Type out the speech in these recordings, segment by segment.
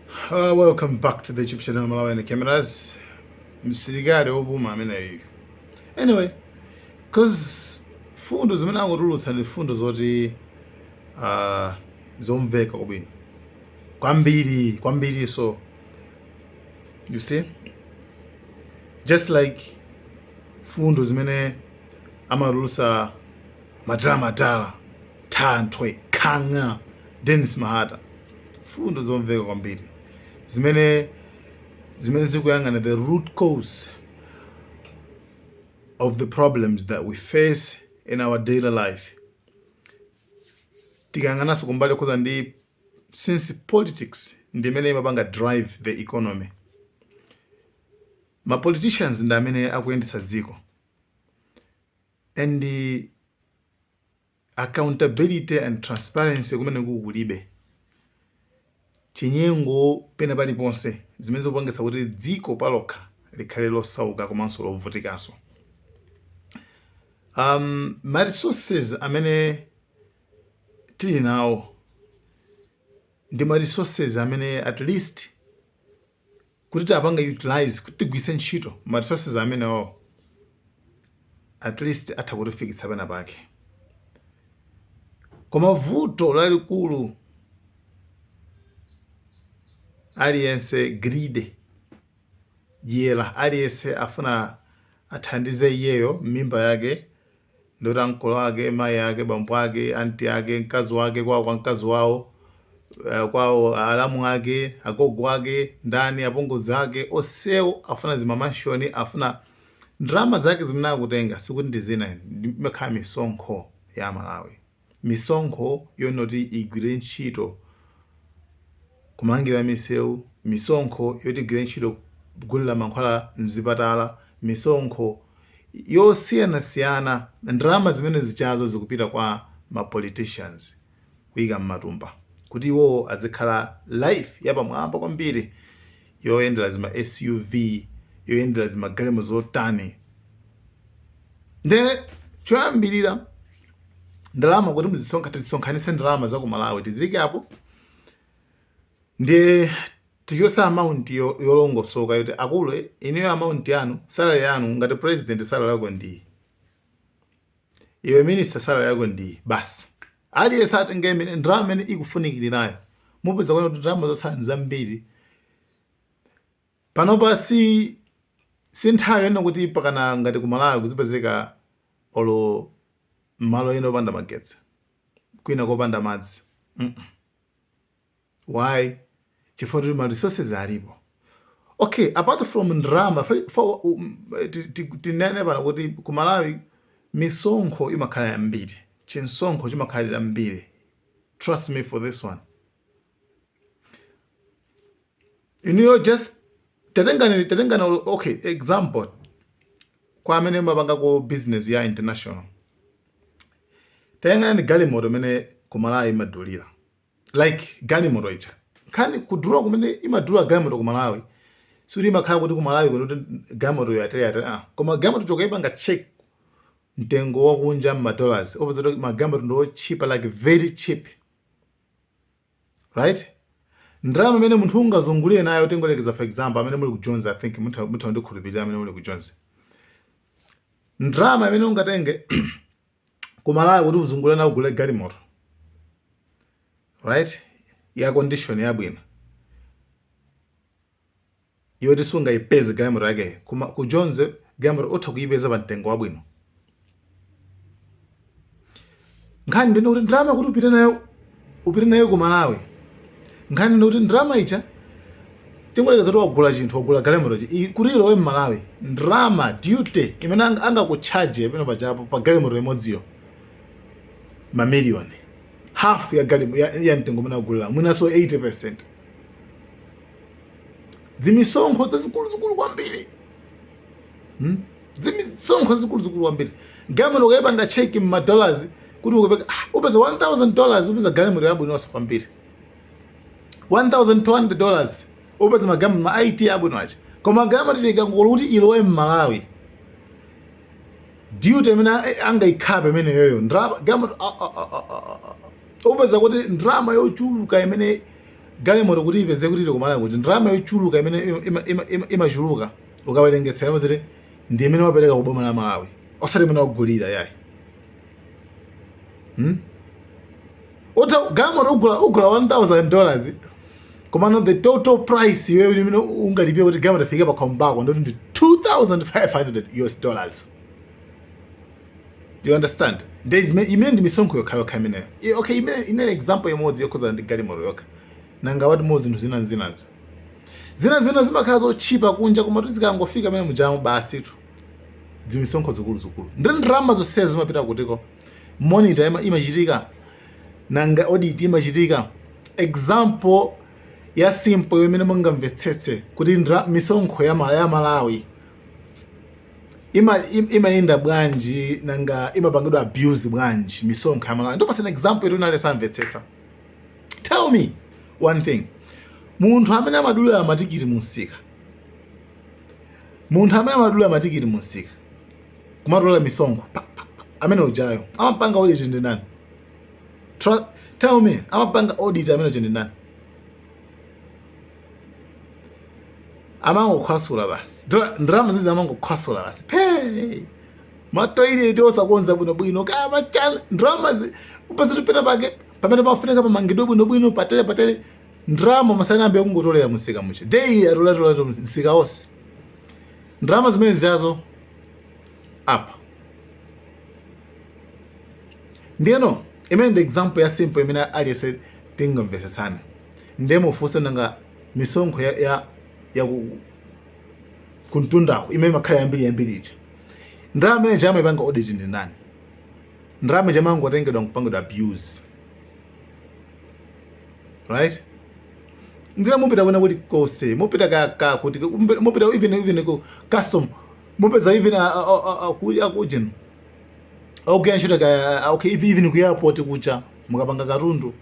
Welcome back to the YouTube channel Malawi and Cameras. Msilikali wopuma ameneyu. Anyway, cause fundo zimene akutulutsa ndi fundo zoti zomveka kwabwino kwambiri kwambiri. So you see, just like fundo zimene amatulutsa madala madala Thanthwe Khang'a Dennis Mahata, fundo zomveka kwambiri zimene zikuyang'ana the root cause of the problems that we face in our daily life. Tikayang'ananso kumbali yokhuza ndi, since politics ndi imene imapanga drive the economy, ma politicians ndi amene akuyendetsa dziko, and the accountability and transparency kumene kukulibe, chinyengo pena paliponse, zimene zikupangitsa kuti dziko palokha likhale losauka komanso lovutikanso. Ma resources amene tili nawo ndi ma resources amene at least kuti tiapange utilize, kuti tigwiritse ntchito ma resources amenewo, at least atha kutifikitsa pena pake. Koma vuto lalikulu, aliyense greed, dyera, aliyense afuna athandize iyeyo mimba yake, ndoti ankolo ake, mayi ake, bambo ake, anti ake, mkazi wake, kwawo kwa mkazi wawo, kwawo alamu ake, agogo ake, ndani, apongozi ake, onsewo afuna zima mansion, afuna ndalama zake zimene akutenga. Sikuti ndi zina, imakhala misonkho ya Malawi, misonkho yonoti igwire ntchito kumangira misewu, misonkho yoti igwire ntchito kugulira mankhwala mzipatala, misonkho yosiyanasiyana. Ndalama zimene zichazo zikupita kwa ma politicians kuyika mmatumba kuti iwowo azikhala life yapamwamba kwambiri, yoyendera zima SUV, yoyendera zimagalimoto zotani. Nde choyambirira, ndalama kuti muzisonkha, tizisonkhanitse ndalama za ku Malawi, tizike apo, ndiye tichose amount yolongosoka yoti akulu inuyo amount yanu, salary yanu, ngati president salary yako ndi iwe, minister salary yako ndi basi, aliyense atenge imene ndalama imene ikufunikirirayo. Mupeza kuona kuti ndalama zotsala ndi zambiri. Panopa si nthawi yonena kuti pakana ngati ku Malawi kuzipezeka olo malo ena opanda magetsi, kwina kopanda madzi. Why? Chifukwa kuti ma resources alipo. Okay, apart from ndalama, tinene pano kuti ku Malawi misonkho imakhala yambiri, chinsonkho chimakhala chambiri. Trust me for this one. Inuyo just tatengani, okay, example, kwa amene mapangako business ya international, tayang'anani galimoto imene ku Malawi imadulira, like galimoto ija, nkhani kudula kumene imadula galimoto ku Malawi, sikuti imakhala kuti ku Malawi kuno kuti galimoto yatere yatere, ah. Koma galimoto chokaipanga check mtengo wakunja ma dollars, opeza kuti magalimoto ndi ochipa, like very cheap, right? Ndalama imene munthu ungazungulire nayo, tingolekeza, for example, amene muli ku Jones, I think mutha kundikhulupirira amene muli ku Jones, ndalama imene ungatenge ku Malawi kuti uzungulire nayo ugule galimoto, right, ya condition yabwino yoti sungayipeze galimoto yake, kuma ku Jones galimoto utha kuyipeza pa mtengo wabwino. Nkhani ndine kuti ndalama kuti upite nayo ku Malawi, nkhani ndi kuti ndalama ija, tingolekeza kuti wagula chinthu, wagula galimoto kuti ilowe m'Malawi, ndalama duty imene angakutchaje pano pachapo pa galimoto imodziyo, mamiliyoni, half ya galimoto ya mtengo umene agulira, mwinanso 80%, dzimisonkho zazikuluzikulu kwambiri, Dzimisonkho zikuluzikulu kwambiri. Galimoto ukayipanga check mma dollars kuti ukapeka, upeza $1000, upeza galimoto yabwinonso kwambiri. $1200 upeza magalimoto ma IT abwino aja. Koma galimoto ikangolo kuti ilowe m'Malawi, duty imene angayikhape imeneyoyo, ndalama galimoto, upeza kuti ndalama yochuluka imene Galimoto kuti ipeze kuti ili kumalawi kuti ndalama yochuluka imene imachuluka ukawerengetsera imaziti ndi imene wapereka ku boma la Malawi, osati imene wagulira yayi. Uta galimoto ugula $1000, komano the total price iweyo imene ungalipire kuti galimoto ifike pakhomo pako ndoti ndi $2500. Do you understand? There is imene ndi misonkho yokha yokha imeneyo. Okay, imene inali example imodzi yokhuzana ndi galimoto yokha. Nanga what more zinthu zina zinazi? Zina zina zimakhala zotchipa kunja, koma tizikangofika mene mujamo basi tu. Zimisonkho zikulu zikulu. Ndi ndalama zonsezo zimapita kutiko? Monitor imachitika. Nanga audit imachitika. Example ya simple imene mungamvetsetse kuti misonkho ya Malawi imayenda bwanji, nanga imapangidwa abuse bwanji misonkho ya Malawi. Ndipasana example iri nale samvetsetsa. Tell me one thing: munthu amene amadula matikiti munsika, munthu amene amadula matikiti munsika kumatola misonkho pa, pa, pa, amene ujayo amapanga audit ndi ndani? Tell me, amapanga audit amene uja ndi ndani? Amangokhwasula basi. Ndalama zizi amangokhwasula basi phe, matoilet osakonza bwinobwino, kaya machana ndalama upeza pena pake pamene pafunika pamangidwe bwinobwino patere patere, ndalama masanambe kungotolera msika mucha dei atolatola msika wonse, ndalama zimene ziyazo apa. Ndiyeno imene ndi example ya simple imene aliyense tingamvetsetsane. Ndiye mufunse, nanga misonkho ya kuntundako imene imakhala yambiri yambiri ija, ndalama imene ija amayipanga audit ndi ndani? Ndalama ija imangotengedwa nkupangidwa abuse, right? Ndiye mupita kwena kuti kose mupita ka kuti mupita even ku custom, mupeza even akujeni okay ntchito ka, okay, even ku airport kucha mukapanga katundu,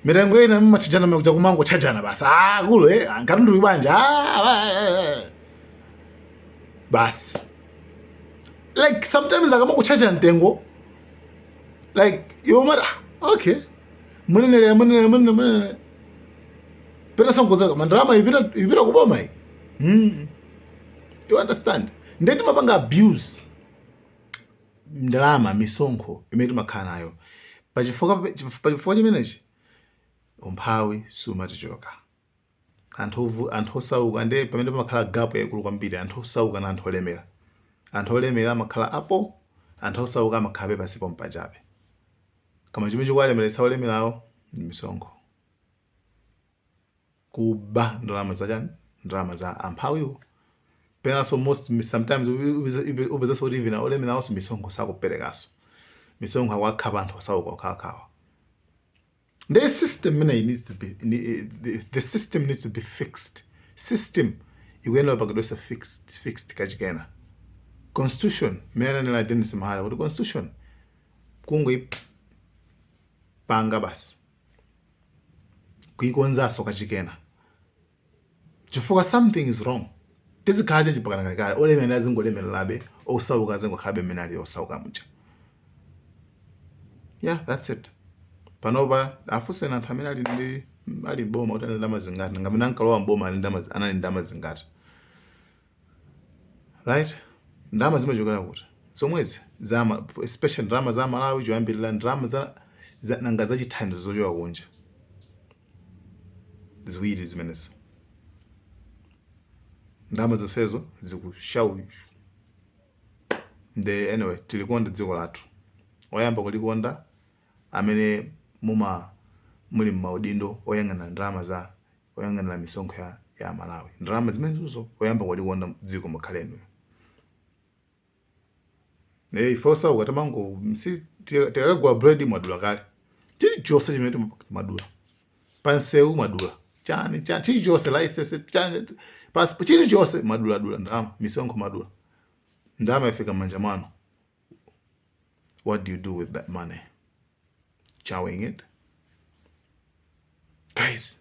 mitengo ina mumachajana mekuja kumangochajana basi. Ah, kulo katundu bwanja, ah, basi. Like sometimes akamakuchaja mtengo, like iwe umati, "Ah, okay, munenere munenere munenere munenere peta songoza mandalama ipita kuboma iyi." You understand? Ndiye timapanga abuse ndalama, misonkho imene timakhala nayo. Pachifukwa chimenechi umphawi sumatichoka. Anthu osauka, ndiye pamene pamakhala gap yaikulu kwambiri, anthu osauka na anthu olemera. Anthu olemera amakhala apo, anthu osauka amakhala pansi pompachabe. Koma chimene chikuwalemeretsa olemerawo ndi misonkho, kuba ndalama zachani, ndalama za amphawiwo. Penanso most sometimes upezanso kuti even olemerawonso misonkho sakuperekanso, misonkho akuwakhapa anthu osauka okhaokhawa. The system imene needs to be the system needs to be fixed. System ikuyenera kupangidwenso fixed kachikena. Constitution imene ananena Dennis Mahata kuti constitution kungoipanga basi, kuikonzanso kachikena, chifukwa something is wrong. Tizikhala chonchi mpaka kalekale, olemera azingolemererabe, osauka azingokhalabe mmene ali osauka muja. Yeah, that's it. Panopa afunseni anthu amene ali mboma kuti ali ndalama zingati, ngamene ankalowa mboma anali ndalama zingati, right? Ndalama zimachokera kuti? Zomwezi zama, especially ndalama za Malawi choyambirira, ndalama za nanga zachithandizo zochoka kunja, ziwiri zimenezo. Ndalama zonsezo zikushawu. The anyway, tilikonda dziko lathu. Oyamba kulikonda, amene muma muli m'maudindo oyang'anira ndalama za oyang'anira misonkho ya Malawi, ndalama zimenezozo, oyamba kulikonda dziko mukhale inuyo. Ife osauka tamango si tikakagula bread mwadula kale, chilichonse chimene timadula pansewu mwadula, chani chani, chilichonse, license chani, passport, chilichonse mwaduladula ndalama, misonkho mwadula, ndalama ifika m'manja mwanu. What do you do with that money? Chowing it, guys.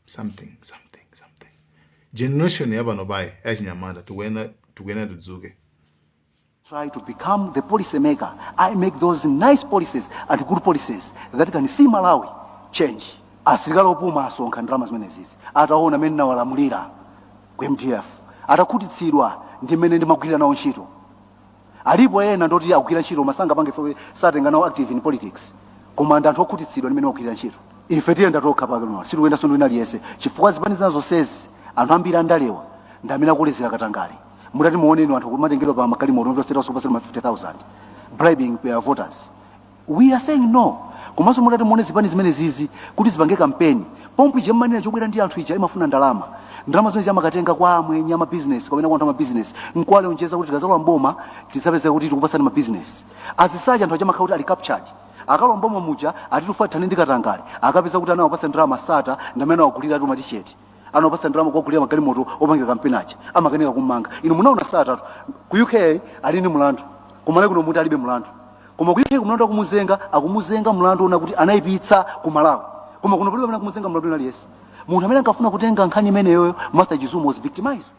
Something, something, something. Generation yapano payi yachinyamata tikuyena tidzuke. Try to become the policy maker. I make those nice policies and good policies that can see Malawi change. Asilikali opuma asonkha ndalama zimenezizi ataona mmene nawalamulira ku MDF, atakhutitsidwa ndi mmene ndimagwirira nawo ntchito. Alipo ena ndoti akugwira ntchito masanga pange ife satenga nawo active in politics, koma ndi anthu okhutitsidwa ndi mmene akugwirira ntchito. Ife tiyenda tokha pano, sitikuyendanso ndi wina aliyense, chifukwa zipani zina zonsezi anthu ambiri andalewa ndi amene akulezera katangale. Mutati muoneni anthu kumatengedwa pa magalimoto osera ma 50,000, bribing their voters. We are saying no. Komanso mutati muone zipani zimene zizi kuti zipange kampeni, pompo ija mmanena chobwera ndi anthu ija imafuna ndalama. Ndalama zimene amakatenga kwa amwenye ama business kapena kwa anthu ama business, nkwale onjeza kuti tikazalowa mboma tisapeza kuti tikupasani ma business azisacha. Anthu aja amakhala kuti ali captured. Akalowa mboma muja ati tufatane ndi katangale, akapeza kuti anawapasa ndalama sata ndi amene awagulira ati matisheti, anawapasa ndalama kuwagulira magalimoto opangira kampeni aja, amakanika kummanga. Inu munaona satatu ku UK ali ndi mlandu, kumalawi kuno muti alibe mlandu. Koma ku UK kumlandu akumuzenga, akumuzenga mlandu ona kuti anayipitsa ku Malawi, koma kuno palibe amene akumuzenga mlandu aliyense. Munthu amene ankafuna kutenga nkhani imeneyoyo, Martha Chizuma, was victimized.